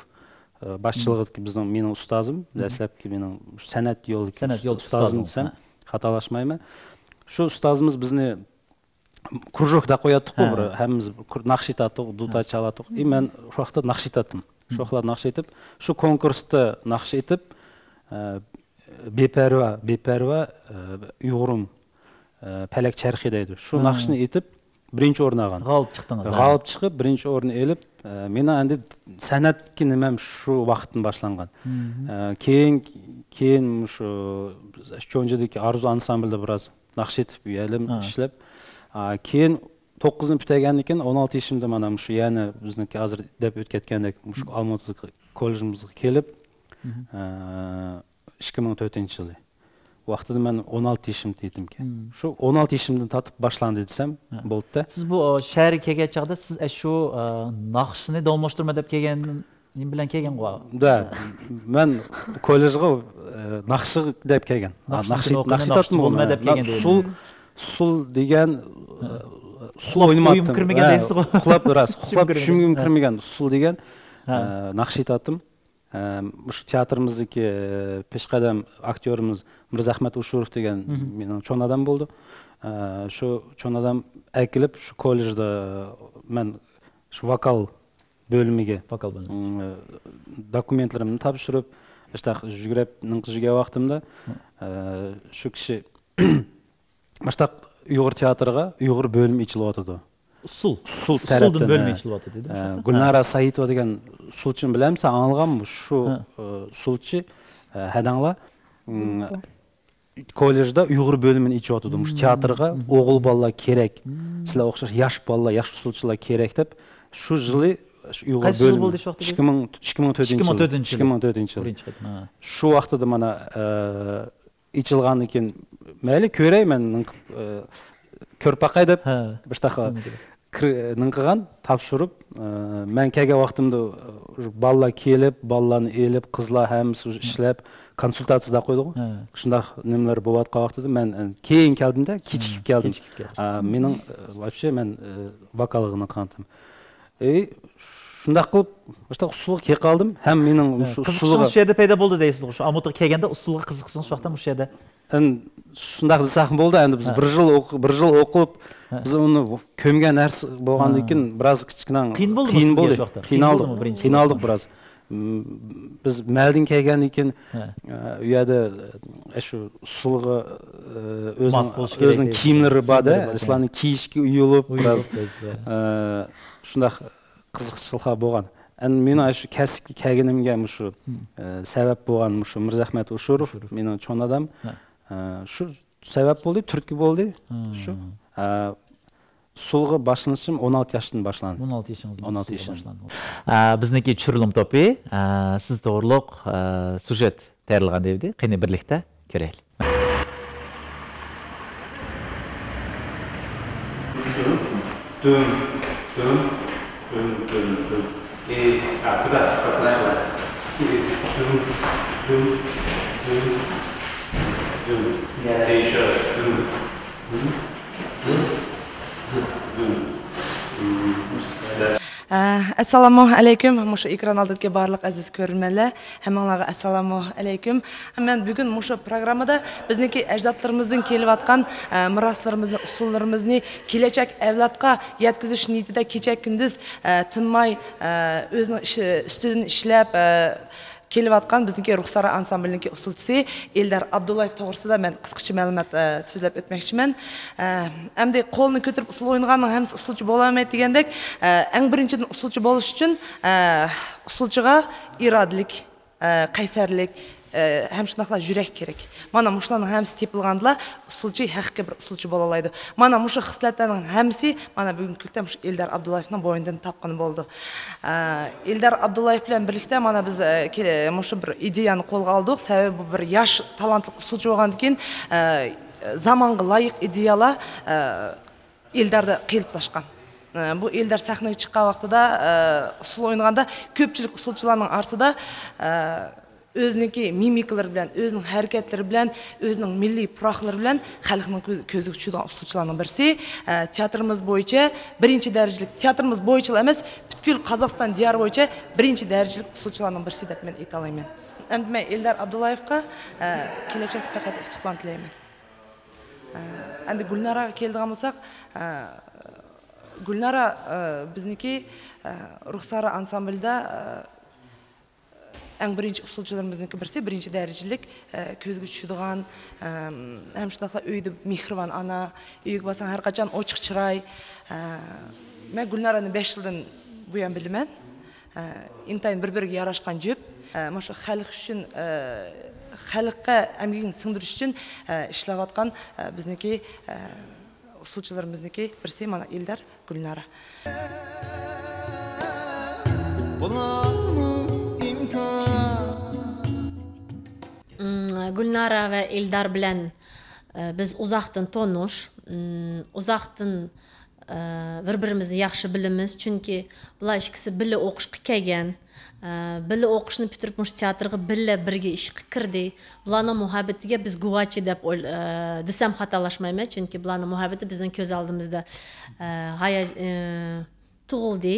ئە، باشچىلىقىدىكى بىزنىڭ، مېنىڭ ئۇستازىم، دەسلەپكى مېنىڭ سەنئەت يولىدىكى سەنئەت يولى ئۇستازىم ئۇستازىڭىز، دېسەم، ھە. خاتالاشمايمەن. شۇ ئۇستازىمىز بىزنى كرۇژوكتا قوياتتۇققۇ، ھە. بىر ھەممىمىز بىر كۇر-، ناخشا ئېيتاتتۇق، دۇتار چالاتتۇق. ئى، مەن شۇ ۋاقىتتا ناخشا ئېيتاتتىم. شۇ ۋاقىتلار ناخشا ئېيتىپ، شۇ كونكۇرستا ناخشا ئېيتىپ، ئە، بىپەرۋا، بىپەرۋا، ئە، ئۇيغۇرۇم، ئە، پەلەك چەرخى دەيدۇ. شۇ ناخشىنى ئېيتىپ، بىرىنچى ئورۇن ئالغان. غالىب چىقتىڭىز، ھە. غالىب چىقىپ، بىرىنچى ئورۇننى ئېلىپ، ئە، مېنىڭ ئەمدى سەنئەتكە نېمەم شۇ ۋاقىتتىن باشلانغان. ئە، كېيىن، كېيىن شۇ چونجىدىكى ئارزۇ ئانسامبىلدا بىراز ناخشا ئېيتىپ، يەنە ئىشلەپ، ئا، كېيىن توققۇزنى پۈتتۈرگەندىن كېيىن، ئون ئالتە يېشىمدا مانا مۇشۇ يەنە بىزنىڭكى ھازىر دەپ ئۆتكەتكەندەك مۇشۇ ئالمۇتىدىكى كوللېجىمىزغا كېلىپ، ئە، ئىككى مىڭ تۆتىنچى يىلى. ۋاقتىدا مەن ئون ئالتە يېشىمدا ئىدىمكەن. شۇ ئون ئالتە يېشىمدىن تارتىپ باشلاندى دېسەم بولىدۇ. سىز بۇ، ئە، شەھەرگە كەلگەن چاغدا سىز ئەشۇ، ئە، ناخشىنى داۋاملاشتۇرىمەن دەپ كەلگەن نېمە بىلەن كەلگەنغۇ؟ دە، مەن كوللېجغا، ئە، ناخشا دەپ كەلگەن. ناخشا، ناخشا ئوقۇيمەن، ناخشا ناخشا تارتمىغان بولىمەن دەپ كەلگەن. ئۇسسۇل، ئۇسسۇل دېگەن، ئۇسسۇل ئوينىماپتىم. ئۇخلاپ، راست، ئۇخلاپ، چۈشۈمگىمۇ كىرمىگەن ئۇسسۇل دېگەن، ئە، ناخشا تارتتىم. ئە، مۇشۇ تىياتىرىمىزدىكى، ئە، پېشقەدەم ئاكتيورىمىز مىرزاھمەت ئۇشۇروف دېگەن مېنىڭ چوڭ دادام بولىدۇ. ئە، شۇ چوڭ دادام ئەكېلىپ، شۇ كوللېجدا مەن شۇ ۋوكال بۆلۈمىگە، ۋوكال بۆلۈمى. م، دوكۇمېنتلىرىمنى تاپشۇرۇپ، ئاشتاق يۈگۈرۈپ نىڭقا يۈرگەن ۋاقتىمدا، ئە، شۇ كىشى ئاشتاق ئۇيغۇر تىياتىرىغا ئۇيغۇر بۆلۈمى ئېچىلىۋاتىدۇ. ئۇسسۇل. ئۇسسۇل تەرەپتىن، بۆلۈمى ئېچىلىۋاتىدۇ، ھە. گۈلنارا سايىتوۋا دېگەن ئۇسسۇلچىنى بىلەمسەن، ئاڭلىغانمۇ؟ شۇ، ئە، ئۇسسۇلچى، ئە، ھەدەڭلار. م، كوللېجدا ئۇيغۇر بۆلۈمىنى ئېچىۋاتىدۇ. مۇشۇ تىياتىرغا ئوغۇل بالىلار كېرەك. سىلەر ئوخشاش ياش بالىلار، ياش ئۇسسۇلچىلار كېرەك دەپ، شۇ يىلى شۇ ئۇيغۇر بۆلۈمى. قايسى يىل بولدى شۇ ۋاقىتتا؟ ئىككى مىڭ، ئىككى مىڭ تۆتىنچى يىل. ئىككى مىڭ تۆتىنچى يىل. بىرىنچى قېتىم، ھە. شۇ ۋاقتىدا مانا، ئە، ئېچىلغاندىن كېيىن، مەيلى كۆرەي مەن، ئە، كۆرۈپ باقاي دەپ، ھە، بىر تاقا كىر-، نېمە قىلغان، تاپشۇرۇپ، ئە، مەن كەلگەن ۋاقتىمدا، ئە، بالىلار كېلىپ، بالىلارنى ئېلىپ، قىزلار ھەممىسى ئىشلەپ، كونسۇلتاتسىيە قويدۇغۇ. ھە. شۇنداق نېمىلەر بولۇۋاتقان ۋاقتىدا مەن، ئە، كېيىن كەلدىم-دە، كېچىكىپ كەلدىم. كېچىكىپ كەلدىڭىز. ئە، مېنىڭ، ئە، ۋاپشې مەن، ئە، ۋوكالغا قانىتىم. ئى، شۇنداق قىلىپ، مۇشۇنداق ئۇسسۇلغا كېلىپ قالدىم. ھەم مېنىڭ مۇشۇ ئۇسسۇلغا، قىزىقىشىڭىز شۇ يەردە پەيدا بولدى دەيسىزغۇ، شۇ ئامۇتىغا كەلگەندە ئۇسسۇلغا قىزىقىشىڭىز شۇ ۋاقىتتا مۇشۇ يەردە. ئەن شۇنداق دېسەكمۇ بولىدۇ، ئەمدى بىز بىر يىل ئوقۇ-، بىر يىل ئوقۇپ، بىز ئۇنى كۆمگەن نەرسە بولغاندىن كېيىن بىراز كىچىككىنە قىيىن بولدىمۇ سىزگە شۇ ۋاقىتتا؟ قىينالدۇق، قىينالدۇق بىراز. م، بىز مەلدىن كەلگەندىن كېيىن، ئە، ئۇ يەردە، ئە، شۇ ئۇسسۇلغا، ئە، ئۆزىنىڭ كىيىملىرى بار-دە، شۇلارنى كىيىشكە ئۇيۇلۇپ، بىراز، ئە، شۇنداق قىزىقچىلىقلار بولغان. ئەمدى مېنىڭ شۇ كەسىپكە كەلگىنىمگە مۇشۇ، ئە، سەۋەب بولغان مۇشۇ مىرزەھمەت ئۇشۇروف، مېنىڭ چوڭ دادام. ئە، شۇ سەۋەب بولدى، تۈرتكە بولدى. شۇ. ئە، ئۇسسۇلغا باشلىنىشىم ئون ئالتە ياشتىن باشلاندى. ئون ئالتە ياشىڭىزدىن ئون ئالتە ياشتىن باشلاندى. ئە، بىزنىڭكى چۈشۈرۈلۈم توپى، ئە، سىز توغرۇلۇق، ئە، سيۇژېت تەييارلىغان دېدى. قېنى بىرلىكتە كۆرەيلى. دۈم، دۈم، دۈم، دۈم، دۈم. ئى، ھە، بۇ دا، بۇ دا. ئى، دۈم، دۈم، دۈم، دۈم. دۈم. ئەسسالامۇ ئەلەيكۇم، مۇشۇ ئېكران ئالدىدىكى بارلىق ئەزىز كۆرۈرمەنلەر، ھەممىڭلارغا ئەسسالامۇ ئەلەيكۇم. مەن بۈگۈن مۇشۇ پروگراممىدا بىزنىڭكى ئەجدادلىرىمىزدىن كېلىۋاتقان، ئە، مىراسلىرىمىزنى، ئۇسسۇللىرىمىزنى كېلەچەك ئەۋلادقا يەتكۈزۈش نىيىتىدە كېچە-كۈندۈز، ئە، تىنماي، ئە، ئۆزىنىڭ ئىشى ئۈستىدىن ئىشلەپ، ئە، كېلىۋاتقان بىزنىڭكى رۇخسارا ئانسامبلىنىڭكى ئۇسسۇلچىسى ئېلدار ئابدۇللايېف توغرىسىدا مەن قىسقىچە مەلۇمات، ئە، سۆزلەپ ئۆتمەكچىمەن. ئە، ئەمدى قولنى كۆتۈرۈپ ئۇسسۇل ئوينىغاننىڭ ھەممىسى ئۇسسۇلچى بولالايدۇ دېگەندەك، ئە، ئەڭ بىرىنچىدىن ئۇسسۇلچى بولۇش ئۈچۈن، ئە، ئۇسسۇلچىغا ئىرادىلىك، ئە، قەيسەرلىك، ئە، ھەم شۇنداقلا يۈرەك كېرەك. مانا مۇشۇلارنىڭ ھەممىسى تېپىلغاندىلا ئۇسسۇلچى ھەقىقىي بىر ئۇسسۇلچى بولالايدۇ. مانا مۇشۇ خىسلەتلەرنىڭ ھەممىسى مانا بۈگۈنكى كۈندە مۇشۇ ئېلدار ئابدۇللايېۋنىڭ بوينىدىن تاپقىنى بولىدۇ. ئە، ئېلدار ئابدۇللايېۋ بىلەن بىرلىكتە مانا بىز، ئە، كېلە-، مۇشۇ بىر ئىدىيەنى قولغا ئالدۇق. سەۋەبى بۇ بىر ياش تالانتلىق ئۇسسۇلچى بولغاندىن كېيىن، ئە، زامانغا لايىق ئىدىيەلەر، ئە، ئېلداردا قېلىپلاشقان. ئە، بۇ ئېلدار سەھنىگە چىققان ۋاقتىدا، ئە، ئۇسسۇل ئوينىغاندا كۆپچىلىك ئۇسسۇلچىلارنىڭ ئارىسىدا، ئە، ئۆزىنىڭكى مىمىكىلىرى بىلەن، ئۆزىنىڭ ھەرىكەتلىرى بىلەن، ئۆزىنىڭ مىللىي پۇراقلىرى بىلەن خەلقنىڭ كۆز-، كۆزىگە چۈشىدىغان ئۇسسۇلچىلارنىڭ بىرسى. ئە، تىياتىرىمىز بويىچە بىرىنچى دەرىجىلىك، تىياتىرىمىز بويىچىلا ئەمەس، پۈتكۈل قازاقىستان دىيارى بويىچە بىرىنچى دەرىجىلىك ئۇسسۇلچىلارنىڭ بىرسى دەپ مەن ئېيتالايمەن. ئەمدى مەن ئېلدار ئابدۇللايېۋقا، ئە، كېلەچەكتە پەقەت ئۇتۇقلارنى تىلەيمەن. ئە، ئەمدى گۈلناراغا كېلىدىغان بولساق، ئە، گۈلنارا، ئە، بىزنىڭكى، ئە، رۇخسارا ئانسامبلىدا، ئە، ئەڭ بىرىنچى ئۇسسۇلچىلىرىمىزنىڭكى بىرسى، بىرىنچى دەرىجىلىك، ئە، كۆزگە چۈشىدىغان، ئەم، ھەم شۇنداقلا ئۆيدە مېھرىبان ئانا، ئۆيگە بارساڭ ھەر قاچان ئوچۇق چىراي. ئە، مەن گۈلنارانى بەش يىلدىن بۇيان بىلىمەن. ئە، ئىنتايىن بىر-بىرىگە ياراشقان جۈپ. ئە، مۇشۇ خەلق ئۈچۈن، ئە، خەلققە ئەمگىكىنى سىڭدۈرۈش ئۈچۈن، ئە، ئىشلەۋاتقان، ئە، بىزنىڭكى، ئە، ئۇسسۇلچىلىرىمىزنىڭكى بىرسى مانا ئېلدار گۈلنارا. بولارمۇ ئىمكان؟ مم، گۈلنارا ۋە ئېلدار بىلەن، ئە، بىز ئۇزاقتىن تونۇش، مم، ئۇزاقتىن، ئە، بىر-بىرىمىزنى ياخشى بىلىمىز، چۈنكى بۇلار ئىككىسى بىللە ئوقۇشقا كەلگەن. ئە، بىللە ئوقۇشنى پۈتتۈرۈپ، مۇشۇ تىياتىرغا بىللە بىرگە ئىشقا كىردى. بۇلارنىڭ مۇھەببىتىگە بىز گۇۋاچى دەپ ئويل-، ئە، دېسەم خاتالاشمايمەن، چۈنكى بۇلارنىڭ مۇھەببىتى بىزنىڭ كۆز ئالدىمىزدا، ئە، ھاياج-، ئە، تۇغۇلدى.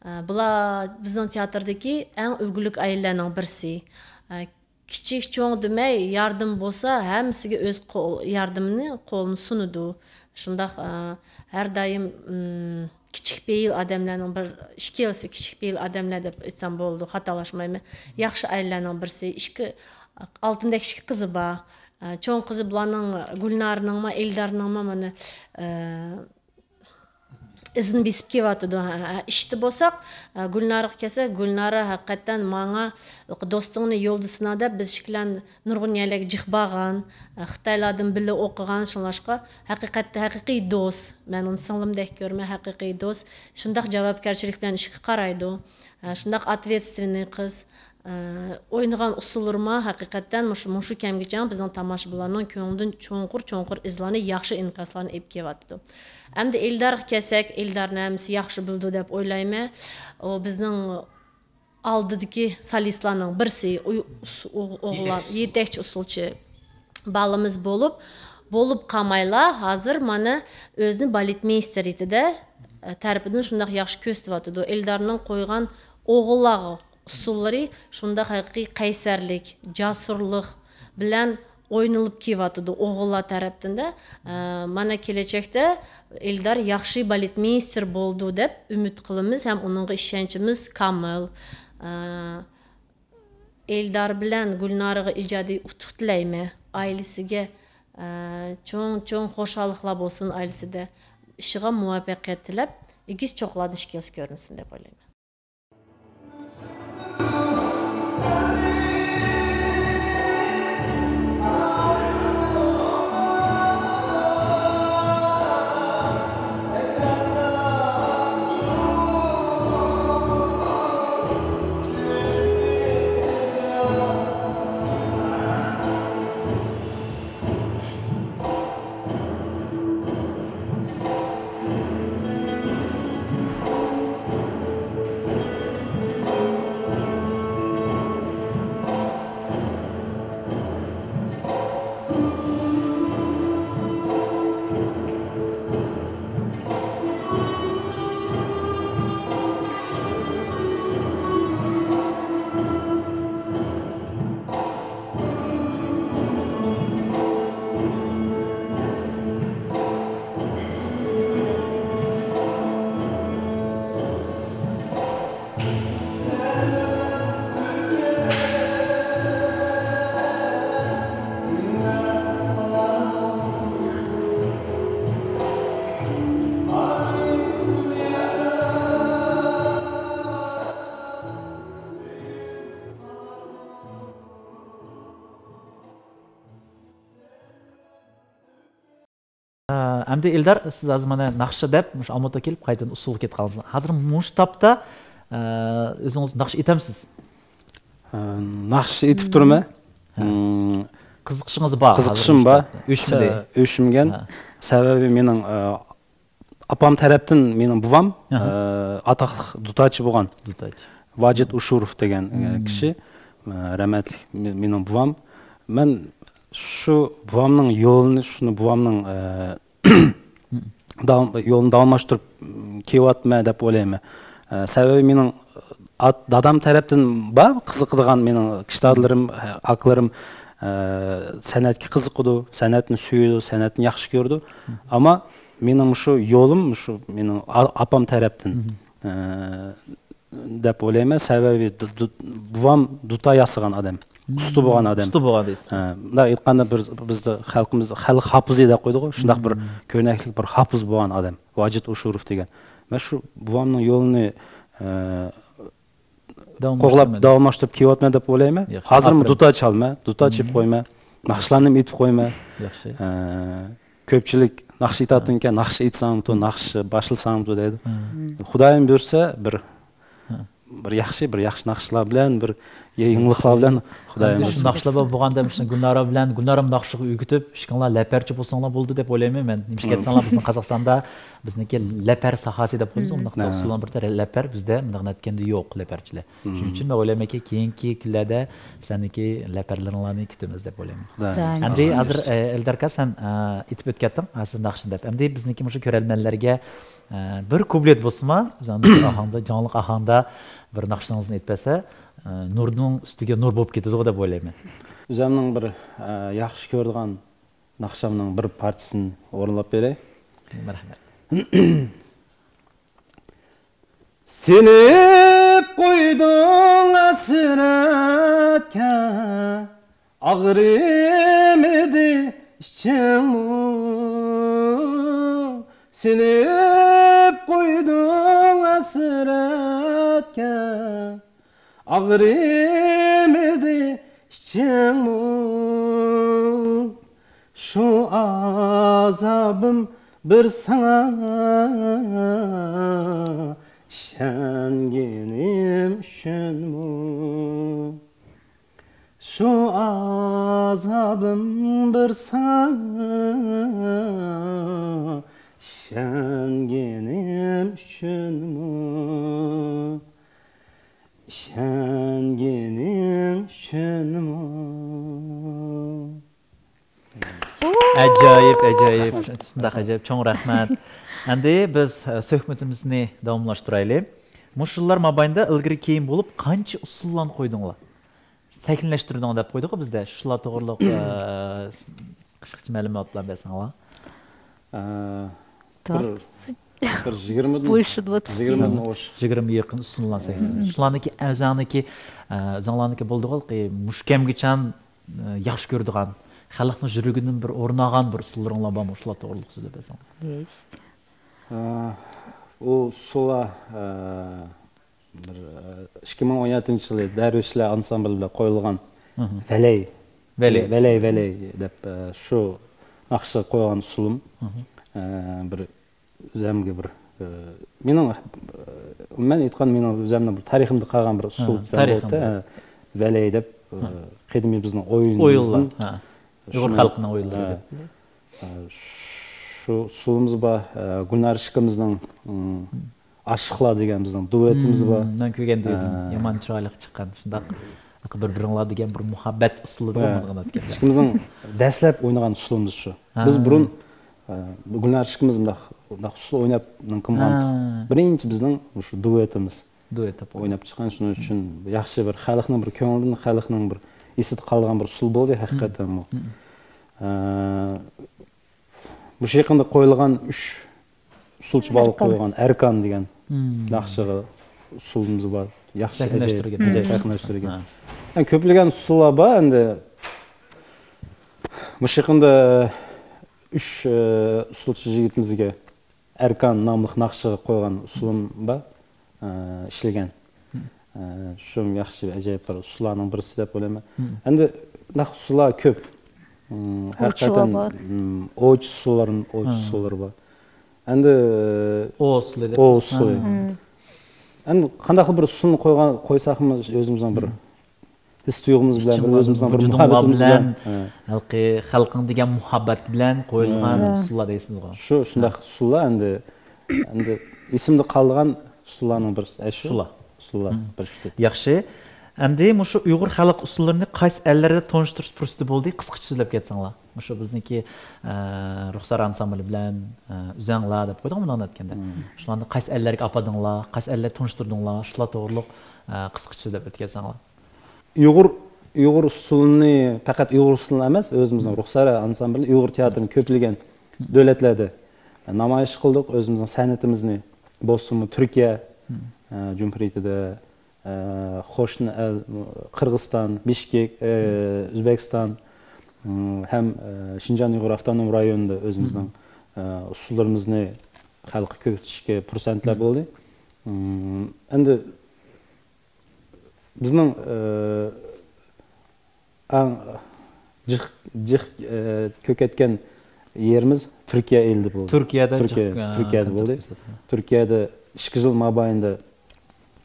ئە، بۇلار بىزنىڭ تىياتىردىكى ئەڭ ئۈلگىلىك ئائىلىلەرنىڭ بىرسى. ئە، كىچىك، چوڭ دېمەي، ياردىمى بولسا، ھەممىسىگە ئۆز قول، ياردىمىنى، قولىنى سۇنىدۇ. شۇنداق، ئە، ھەر دائىم، ئىم، كىچىك پېئىل ئادەملەرنىڭ بىر، ئىككىلىسى كىچىك پېئىل ئادەملەر دەپ ئېيتسام بولىدۇ، خاتالاشمايمەن. ياخشى ئائىلىلەرنىڭ بىرسى، ئىككى، ئالتۇندەك ئىككى قىزى بار. ئە، چوڭ قىزى بۇلارنىڭ، گۈلنارنىڭمۇ، ئېلدارنىڭمۇ مانا، ئە، ئىزىنى بېسىپ كېلىۋاتىدۇ. ھە، ھە، ئىشتا بولساق، ئە، گۈلنارغا كەلسەك، گۈلنارا ھەقىقەتەن ماڭا، دوستۇڭنى يولدا سىنا دەپ، بىز ئىككىلەن نۇرغۇن يەرلەرگە جىق بارغان، ئە، خىتايلاردىن بىللە ئوقۇغان، شۇڭلاشقا ھەقىقەتتە ھەقىقىي دوست. مەن ئۇنى سىڭلىمدەك كۆرىمەن، ھەقىقىي دوست. شۇنداق جاۋابكارچىلىق بىلەن ئىشقا قارايدۇ. ئە، شۇنداق ئاتۋېتستۋېننىي قىز. ئە، ئوينىغان ئۇسسۇللىرىمۇ ھەقىقەتەن مۇشۇ، مۇشۇ كەمگىچە بىزنىڭ تاماشىبىنلارنىڭ كۆڭلىدىن چوڭقۇر، چوڭقۇر ئىزلارنى، ياخشى ئىنكاسلارنى ئېلىپ كېلىۋاتىدۇ. ئەمدى ئېلدارغا كەلسەك، ئېلدارنى ھەممىسى ياخشى بىلىدۇ دەپ ئويلايمەن. ئۇ بىزنىڭ ئالدىدىكى سولىستلارنىڭ بىرسى، ئۇي-، ئۇس-، ئوغ-، ئوغلان، يېتەكچى. يېتەكچى ئۇسسۇلچى بالىمىز بولۇپ، بولۇپ قالمايلا، ھازىر مانا ئۆزىنى بالېتمېيستېر رېتىدە، ئە، تەرىپىدىن شۇنداق ياخشى كۆرسىتىۋاتىدۇ. ئېلدارنىڭ قويغان ئوغۇللارغا ئۇسسۇللىرى شۇنداق ھەقىقىي قەيسەرلىك، جاسۇرلۇق بىلەن ئوينىلىپ كېلىۋاتىدۇ ئوغۇللار تەرەپتىن-دە. ئە، مانا كېلەچەكتە ئېلدار ياخشى بالېتمېيستېر بولىدۇ دەپ ئۈمىد قىلىمىز ھەم ئۇنىڭغا ئىشەنچىمىز كامىل. ئە، ئېلدار بىلەن گۈلنارىغا ئىجادىي ئۇتۇق تىلەيمەن. ئائىلىسىگە، ئە، چوڭ، چوڭ خۇشاللىقلار بولسۇن ئائىلىسىدە. ئىشىغا مۇۋەپپەقىيەت تىلەپ، ئېگىز چوققىلاردىن ئىككىلىسى كۆرۈنسۇن دەپ ئويلايمەن. ئەمدى ئېلدار، سىز ھازىر مانا ناخشا دەپ مۇشۇ ئالمۇتىغا كېلىپ قايتىدىن ئۇسسۇلغا كېتىپ قالدىڭىز. ھازىر مۇشۇ تاپتا، ئە، ئۆزىڭىز ناخشا ئېيتامسىز؟ ئە، ناخشا ئېيتىپ تۇرىمەن. ھە. مم، قىزىقىشىڭىز بار ھازىر قىزىقىشىم مۇشۇ بار. تاپتا؟ ئۆچمىدى. ئۆچمىگەن. ھە. سەۋەبى مېنىڭ، ئە، ئاپام تەرەپتىن مېنىڭ بوۋام، ئاھا. ئە، ئاتاقلىق دۇتارچى بولغان. دۇتارچى. ۋاجىت ئۇشۇروف دېگەن، ئە، مم. كىشى، ئە، رەھمەتلىك مې-، مېنىڭ بوۋام. مەن شۇ بوۋامنىڭ يولىنى، شۇنى بوۋامنىڭ، ئە، داۋام-، يولىنى داۋاملاشتۇرۇپ، م، كېلىۋاتىمەن دەپ ئويلايمەن. ئە، سەۋەبى مېنىڭ ئات-، دادام تەرەپتىن بار قىزىقىدىغان مېنىڭ كىشىدادىلىرىم، ئە، ئاكىلىرىم، ئە، سەنئەتكە قىزىقىدۇ، سەنئەتنى سۆيىدۇ، سەنئەتنى ياخشى كۆرىدۇ. ئەمما مېنىڭ شۇ يولۇم، شۇ مېنىڭ ئا-، ئاپام تەرەپتىن، ئە، دەپ ئويلايمەن. سەۋەبى دۇ-، دۇ-، بوۋام دۇتار ياسىغان ئادەم. ئۇستا بولغان ئادەم. ئۇستا بولغان دەيسىز. ھە، مۇنداق ئېيتقاندا بىر بىزدە خەلقىمىزدە خەلق ھاپىزى دەپ قويدۇغۇ، شۇنداق بىر كۆرنەكلىك بىر ھاپىز بولغان ئادەم. ۋاجىت ئۇشۇروف دېگەن. مەن شۇ بوۋامنىڭ يولىنى، ئە، داۋاملاشتۇرىمەن. قوغلاپ، داۋاملاشتۇرۇپ كېلىۋاتىمەن دەپ ئويلايمەن. ياخشى. ھازىرمۇ ئاپىرىن. دۇتار چالىمەن، دۇتار چېلىپ قويىمەن. ناخشىلارنى ئېيتىپ قويىمەن. ياخشى. ئە، كۆپچىلىك ناخشا ئېيتاتىنىكەن، ناخشا ئېيتساڭمۇ، ناخشا باشلىساڭمۇ دەيدۇ. خۇدايىم بۇيرۇسا بىر، بىر ياخشى، بىر ياخشى ناخشىلار بىلەن، بىر يېڭىلىقلار بىلەن خۇدايىم بۇيرۇسا. شۇ ناخشىلار بولغاندا، مۇشۇ گۈلنارە بىلەن، گۈلنارەمۇ ناخشىغا ئۆگىتىپ، ئىككىڭلار لەپەرچى بولساڭلار بولدى دەپ ئويلايمەن مەن. نېمىشقا دېسەڭلار، بىزنىڭ قازاقىستاندا، بىزنىڭكى لەپەر ساھەسى دەپ قويىمىز، ئۇنداق ئۇسسۇللارنىڭ بىرى لەپەر، بىزدە مۇنداق نەتكەندە يوق لەپەرچىلەر. شۇنىڭ ئۈچۈن مەن ئويلايمەنكى، كېيىنكى كۈنلەردە سەندىكى لەپەرلىرىڭلارنى كۈتىمىز دەپ ئويلايمەن. خۇدايىم. ئەمدى ھازىر، ئە، ئېلدار ئاكا، سەن، ئە، ئېيتىپ ئۆتۈپ كەتتىڭ، ھازىر ناخشىنى دەپ. ئەمدى بىزنىڭكى مۇشۇ كۆرەرمەنلەرگە، ئە، بىر كۇپلېت بولسىمۇ، ئۆزىڭىز ئاھاڭدا، جانلىق ئاھاڭدا بىر ناخشىڭىزنى ئېيتىپ بەرسە، ئە، نۇرنىڭ ئۈستىگە نۇر بولۇپ كېتىدىغۇ دەپ ئويلايمەن. ئۆزۈمنىڭ بىر، ئە، ياخشى كۆرىدىغان ناخشامنىڭ بىر پارچىسىنى ئورۇنلاپ بېرەي. مەرھەمەت. سېلىپ قويدۇڭ ھەسرەتكە، ئاغرىمىدى ئىچىڭمۇ؟ سېلىپ قويدۇڭ ھەسرەتكە، ئاغرىمىدى ئىچىڭمۇ؟ شۇ ئازابىم بىر ساڭا ئىشەنگىنىم ئۈچۈنمۇ؟ شۇ ئازابىم بىر ساڭا ئىشەنگىنىم ئۈچۈنمۇ؟ ئىشەنگىنىڭ ئۈچۈنمۇ؟ ئەجايىپ، ئەجايىپ. شۇنداق ئەجايىپ. چوڭ رەھمەت. ئەمدى بىز، ئە، سۆھبىتىمىزنى داۋاملاشتۇرايلى. مۇشۇلار مابەينىدە ئىلگىرى كېيىن بولۇپ قانچە ئۇسسۇللارنى قويدۇڭلار؟ سەھنىلەشتۈردۈڭ دەپ قويدۇققۇ بىزدە. شۇلار توغرىلىق، ئە، قىسقىچە مەلۇمات بىلەن بەرسەڭلار. ئە، بىر، بىر يىگىرمىدىن، يىگىرمىدىن ئوش. يىگىرمە يېقىن ئۇسسۇللار سەھنىلەشتۈردۈڭ. شۇلارنىڭكى ئۆزۈڭنىڭكى، ئە، ئۆزۈڭلارنىڭكى بولدىغۇ مۇشۇ كەمگىچان، ئە، ياخشى كۆرىدىغان، خەلقنىڭ يۈرىكىدىن بىر ئورۇن ئالغان بىر ئۇسسۇللىرىڭلار بارمۇ؟ شۇلار توغرىلىق سۆزلەپ بەرسەڭلار. ئە، ئۇ ئۇسسۇللار، ئە، بىر، ئىككى مىڭ ئون يەتتىنچى يىلى دەرۋىشلەر ئانسامبىلى بىلەن قويۇلغان ۋەلەي. ۋەلەي. ۋەلەي، ۋەلەي دەپ، شۇ ناخشىغا قويغان ئۇسسۇلۇم. بىر ئۆزۈمگە بىر، مېنىڭ، مەن ئېيتقان مېنىڭ ئۆزۈمنىڭ بىر تارىخىمدا قالغان بىر ئۇسسۇل دېسەم بولاتتى. ۋەلەي دەپ، قەدىمىي بىزنىڭ ئويۇنىمىزدىن. ئۇيغۇر خەلقىنىڭ ئويۇنلىرى دەپ. شۇ ئۇسسۇلىمىز بار. گۈلنار ئىشقىمىزنىڭ، ئاشىقلار دېگەن بىزنىڭ دۇۋېتىمىز بار. مەن كۆرگەن دۇۋېتىم يامان چىرايلىق چىققان. شۇنداق بىر-بىرىڭلار دېگەن بىر مۇھەببەت ئۇسسۇلىدا بولمىغان ئىكەن. ئىككىمىزنىڭ دەسلەپ ئوينىغان ئۇسسۇلىمىز شۇ. بىز بۇرۇن، گۈلنار ئىشقىمىز مۇنداق، مۇنداق ئۇسسۇل ئويناپ نېمە قىلمىغان. بىرىنچى بىزنىڭ مۇشۇ دۇۋېتىمىز. دۇۋېت دەپ ئويناپ چىققان. شۇنىڭ ئۈچۈن ياخشى بىر خەلقنىڭ بىر كۆڭلىدىن، خەلقنىڭ بىر ئېسىدە قالغان بىر ئۇسسۇل بولدى ھەقىقەتەن بۇ. مۇشۇ يېقىندا قويۇلغان ئۈچ ئۇسسۇلچى بالا قويۇلغان ئەركان دېگەن ناخشىغا ئۇسسۇلىمىز بار. ياخشى سەھنىلەشتۈرگەن. سەھنىلەشتۈرگەن. كۆپلىگەن ئۇسسۇللار بار ئەمدى. مۇشۇ يېقىندا ئۈچ، ئە، ئۇسسۇلچى يىگىتىمىزگە ئەركان ناملىق ناخشىغا قويغان ئۇسسۇلۇم بار، ئە، ئىشلىگەن. ئە، شۇ ياخشى، ئەجايىپ بىر ئۇسسۇللارنىڭ بىرسى دەپ ئويلايمەن. ئەمدى ناخشا ئۇسسۇللار كۆپ. ھەقىقەتەن، ئوۋچى ئۇسسۇللار، ئوۋچى ئۇسسۇللىرى بار. ئەمدى ئوۋ ئۇسسۇلى دەپ. ئوۋ ئۇسسۇلى. ئەمدى قانداقلا بىر ئۇسسۇلنى قويغان، قويساقمۇ ئۆزىمىزنىڭ بىر ھېس تۇيغۇمىز بىلەن، بىر ئۆزىمىزنىڭ بىر مۇھەببىتىمىز بىلەن، ھە. ھەقىقىي خەلقىڭ دېگەن مۇھەببەت بىلەن قويۇلغان ئۇسسۇللار دەيسىزغۇ. شۇ، شۇنداق ئۇسسۇللار ئەمدى، ئەمدى ئېسىمدە قالىدىغان ئۇسسۇللارنىڭ بىرسى. ئۇسسۇللار. ئۇسسۇللار بىر شۇ. ياخشى. ئەمدى مۇشۇ ئۇيغۇر خەلق ئۇسسۇللىرىنى قايسى ئەللەردە تونۇشتۇرۇش پۇرسىتى بولدى؟ قىسقىچە سۆزلەپ كەتسەڭلار. مۇشۇ بىزنىڭكى، ئە، رۇخسار ئانسامبىلى بىلەن، ئە، ئۆزەڭلار دەپ قويدۇق مۇنداق ئېيتقاندا. شۇلارنى قايسى ئەللەرگە ئاپاردىڭلار؟ قايسى ئەللەرگە تونۇشتۇردۇڭلار؟ شۇلار توغرۇلۇق، ئە، قىسقىچە سۆزلەپ ئۆتۈپ كەتسەڭلار. ئۇيغۇر، ئۇيغۇر ئۇسسۇلىنى، پەقەت ئۇيغۇر ئۇسسۇلىنى ئەمەس، ئۆزىمىزنىڭ رۇخسارە ئانسامبىلى ئۇيغۇر تىياتىرىنى كۆپلىگەن دۆلەتلەردە نامايىش قىلدۇق. ئۆزىمىزنىڭ سەنئىتىمىزنى، بولسىمۇ تۈركىيە، ئە، جۇمھۇرىيىتىدە، ئە، قوشنا ئەل، قىرغىزىستان، بىشكېك، ئە، ئۆزبېكىستان، ھەم، ئە، شىنجاڭ ئۇيغۇر ئاپتونوم رايونىدا ئۆزىمىزنىڭ، ئە، ئۇسسۇللىرىمىزنى خەلققە كۆرسىتىشكە پۇرسەتلەر بولدى. ئەمدى بىزنىڭ، ئە، ئەڭ جىق، جىق، ئە، كۆركەتكەن يېرىمىز تۈركىيە ئېلىدە بولدى. تۈركىيەدە تۈركىيە، جىق، ئە، تۈركىيەدە بولدى. تۈركىيەدە ئىككى يىل مابەينىدە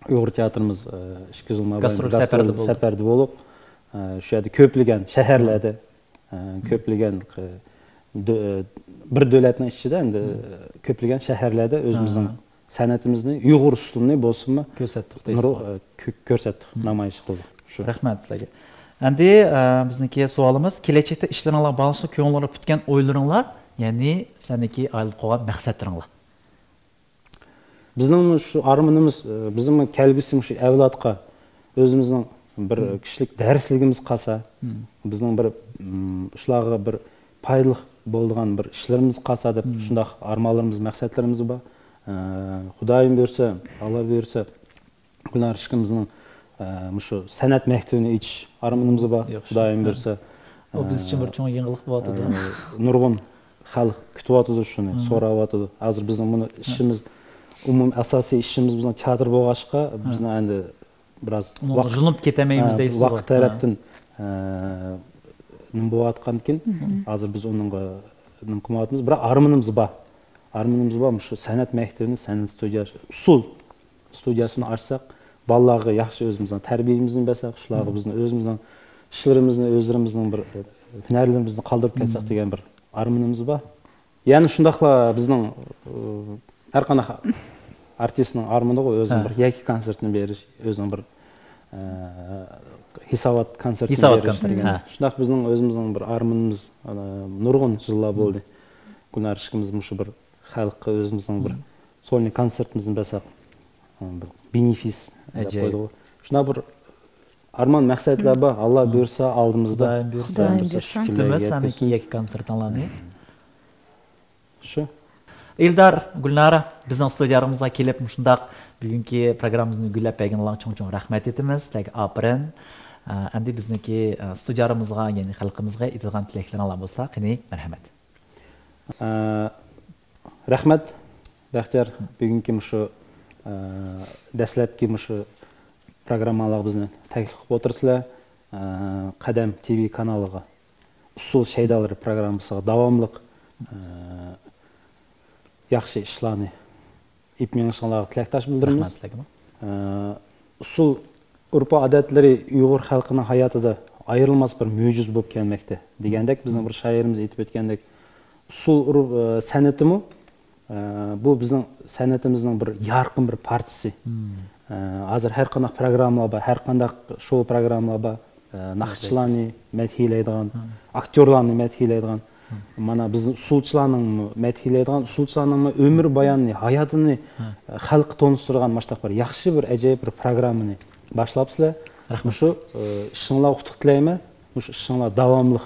ئۇيغۇر تىياتىرىمىز، ئە، ئىككى يىل مابەينىدە گاسترول سەپەردە بولۇپ، ئە، شۇ يەردە كۆپلىگەن شەھەرلەردە، ئە، كۆپلىگەن، ئە، دۆ-، بىر دۆلەتنىڭ ئىچىدە ئەمدى كۆپلىگەن شەھەرلەردە ئۆزىمىزنىڭ سەنئىتىمىزنى، ئۇيغۇر ئۇسسۇلىنى بولسىمۇ كۆرسەتتۇق دەيسىز. ئە، كۆ-، كۆرسەتتۇق، نامايىش قىلدۇق. شۇ. رەھمەت سىلەرگە. ئەمدى، ئە، بىزنىڭكى سوئالىمىز، كېلەچەكتە ئىشلىرىڭلار باغلىشىپ كۆڭلۈڭلاردا پۈتكەن ئويلىرىڭلار، يەنى سەندىكى ئايلىنىپ قالغان مەقسەتلىرىڭلار. بىزنىڭ شۇ ئارمىنىمىز، ئە، بىزنىڭ كەلگۈسى شۇ ئەۋلادقا ئۆزىمىزنىڭ بىر كىشىلىك دەرسلىكىمىز قالسا، بىزنىڭ بىر، ئىم، شۇلارغا بىر پايدىلىق بولىدىغان بىر ئىشلىرىمىز قالسا دەپ شۇنداق ئارمانلىرىمىز، مەقسەتلىرىمىز بار. ئە، خۇدايىم بۇيرۇسا، ئاللا بۇيرۇسا، گۈلنار ئىشقىمىزنىڭ، ئە، مۇشۇ سەنئەت مەكتىپىنى ئېچىش ئارمىنىمىز بار. ياخشى. خۇدايىم بۇيرۇسا. ئۇ بىز ئۈچۈن بىر چوڭ يېڭىلىق بولۇۋاتىدۇ. ئە، نۇرغۇن خەلق كۈتۈۋاتىدۇ شۇنى، سوراۋاتىدۇ. ھازىر بىزنىڭ بۇنى ئىشىمىز، ئومۇمىي ئاساسىي ئىشىمىز بىزنىڭ تىياتىر بولغاچقا، بىزنىڭ ئەمدى بىراز ۋاقىت، يۇلۇنۇپ كېتەلمەيمىز دەيسىز، ۋاقىت تەرەپتىن، ئە، نېمە بولۇۋاتقاندىكىن، ھازىر بىز ئۇنىڭغا نېمە قىلمايۋاتىمىز. بىراق ئارمىنىمىز بار. ئارمىنىمىز بار، مۇشۇ سەنئەت مەكتىپىنى، سەنئەت ستۇدىيە، ئۇسسۇل ستۇدىيەسىنى ئاچساق، بالىلارغا ياخشى ئۆزىمىزنىڭ تەربىيىمىزنى بەرسەك، شۇلارغا بىزنىڭ ئۆزىمىزنىڭ ئىشلىرىمىزنى، ئۆزلىرىمىزنىڭ بىر، ئە، ھۈنەرلىرىمىزنى قالدۇرۇپ كەتسەك دېگەن بىر ئارمىنىمىز بار. يەنە شۇنداقلا بىزنىڭ، ئە، ھەر قانداق ئارتىسنىڭ ئارمىنىغۇ ئۆزىنىڭ بىر يەككە كونسېرتىنى بېرىش، ئۆزىنىڭ بىر، ئە، ھېسابات كونسېرتىنى بېرىش دېگەن. شۇنداق بىزنىڭ ئۆزىمىزنىڭ بىر ئارمىنىمىز، ئە، نۇرغۇن يىللار بولدى. گۈلنار ئىشقىمىز مۇشۇ بىر خەلققە ئۆزىمىزنىڭ بىر سولنىي كونسېرتىمىزنى بەرسەك، بىر بېنېفىس دەپ ئەجايىپ. قويدۇق. شۇنداق بىر ئارمان مەقسەتلەر بار. ئاللا بۇيرۇسا ئالدىمىزدا. خۇدايىم بۇيرۇسا. خۇدايىم بۇيرۇسا. كۈتىمىز سىلەرنىڭكى يەككە كونسېرتىڭلارنى. شۇ. ئېلدار، گۈلنارە، بىزنىڭ ستۇدىيەمىزگە كېلىپ، مۇشۇنداق بۈگۈنكى پروگراممىمىزنى گۈللەپ بەرگىنىڭلارغا چوڭ-چوڭ رەھمەت ئېيتىمىز. سىلەرگە ئاپىرىن. ئە، ئەمدى بىزنىڭكى، ئە، ستۇدىيەمىزگە، يەنى خەلقىمىزگە ئېيتىدىغان تىلەكلىرىڭلار بولسا، قېنى، مەرھەمەت. ئە، رەھمەت، بەختىيار، بۈگۈنكى مۇشۇ، ئە، دەسلەپكى مۇشۇ پروگراممىغا بىزنى تەكلىپ قىلىپ ئولتۇرىسىلەر. ئە، قەدەم تىۋى كانالىغا ئۇسسۇل شەيدالىرى پروگراممىسىغا داۋاملىق، ئە، ياخشى ئىشلارنى ئېلىپ مېڭىشىڭلارغا تىلەكداش بىلدۈرىمىز. رەھمەت سىلەرگىمۇ. ئە، ئۇسسۇل ئۆرپ-ئادەتلىرى ئۇيغۇر خەلقىنىڭ ھاياتىدا ئايرىلماس بىر مۆجىزە بولۇپ كەلمەكتە. دېگەندەك، بىزنىڭ بىر شائىرىمىز ئېيتىپ ئۆتكەندەك، ئۇسسۇل ئۇرۇپ، ئە، سەنئىتىمۇ، ئە، بۇ بىزنىڭ سەنئىتىمىزنىڭ بىر يارقىن بىر پارچىسى. ئە، ھازىر ھەر قانداق پروگراممىلار بار، ھەر قانداق شوۋ پروگراممىلار بار. ئە، ناخشىچىلارنى مەدھىيەلەيدىغان، ئاكتيورلارنى مەدھىيەلەيدىغان، مانا بىزنىڭ ئۇسسۇلچىلارنىڭمۇ مەدھىيەلەيدىغان، ئۇسسۇلچىلارنىڭمۇ ئۆمۈر بايانىنى، ھاياتىنى، ئە، خەلققە تونۇشتۇرىدىغان مۇشۇنداق بىر ياخشى بىر ئەجايىپ بىر پروگراممىنى باشلاپسىلەر. رەھمەت. مۇشۇ، ئە، ئىشىڭلارغا ئۇتۇق تىلەيمەن. مۇشۇ ئىشىڭلار داۋاملىق،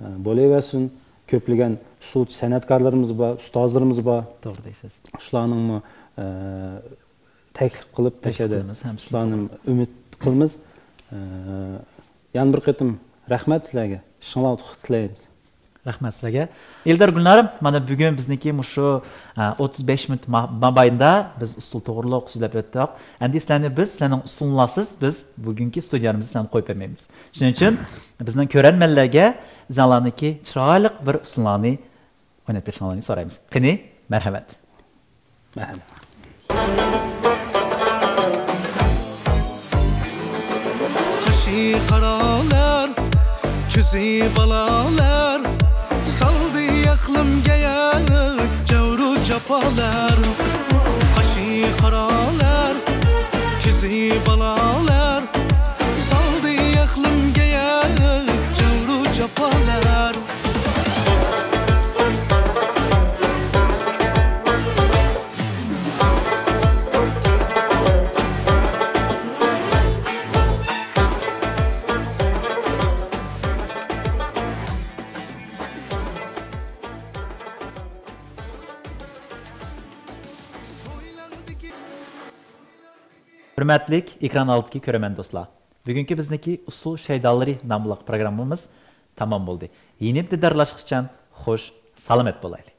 ئە، بولۇۋەرسۇن. كۆپلىگەن ئۇسسۇلچى سەنئەتكارلىرىمىز بار، ئۇستازلىرىمىز بار. توغرا دەيسىز. شۇلارنىڭمۇ، ئە، تەكلىپ قىلىپ، تەكلىپ قىلىمىز، ھەممىسىنى شۇلارنى ئۈمىد قىلىمىز. ئە، يەنە بىر قېتىم رەھمەت سىلەرگە. ئىشىڭلارغا ئۇتۇق تىلەيمىز. رەھمەت سىلەرگە. ئېلدار گۈلنارىم، مانا بۈگۈن بىزنىڭكى مۇشۇ، ئە، ئوتتۇز بەش مىنۇت ما-، مابەينىدە بىز ئۇسسۇل توغرۇلۇق سۆزلەپ ئۆتتۇق. ئەمدى سىلەرنى بىز، سىلەرنىڭ ئۇسسۇلۇڭلارسىز بىز بۈگۈنكى ستۇدىيەمىزنى سىلەرنى قويۇپ بەرمەيمىز. شۇنىڭ ئۈچۈن بىزنىڭ كۆرەرمەنلەرگە ئۆزۈڭلارنىڭكى چىرايلىق بىر ئۇسسۇللارنى ئويناپ بېرىشىڭلارنى سورايمىز. قېنى، مەرھەمەت. مەرھەمەت. قېشى قارالار، كۆزى بالاlar، سالدى ئەقلىمگە يەر جەۋرۇ جاپالار. قېشى قارالار، كۆزى بالاlar، سالدى ئەقلىمگە يەر جەۋرۇ جاپالار. ھۆرمەتلىك ئېكران ئالدىدىكى كۆرۈرمەن دوستلار، بۈگۈنكى بىزنىڭكى ئۇسسۇل شەيدالىرى ناملىق پروگراممىمىز تامام بولدى. يېنىپ دىدارلاشقىچە خوش، سالامەت بولايلى.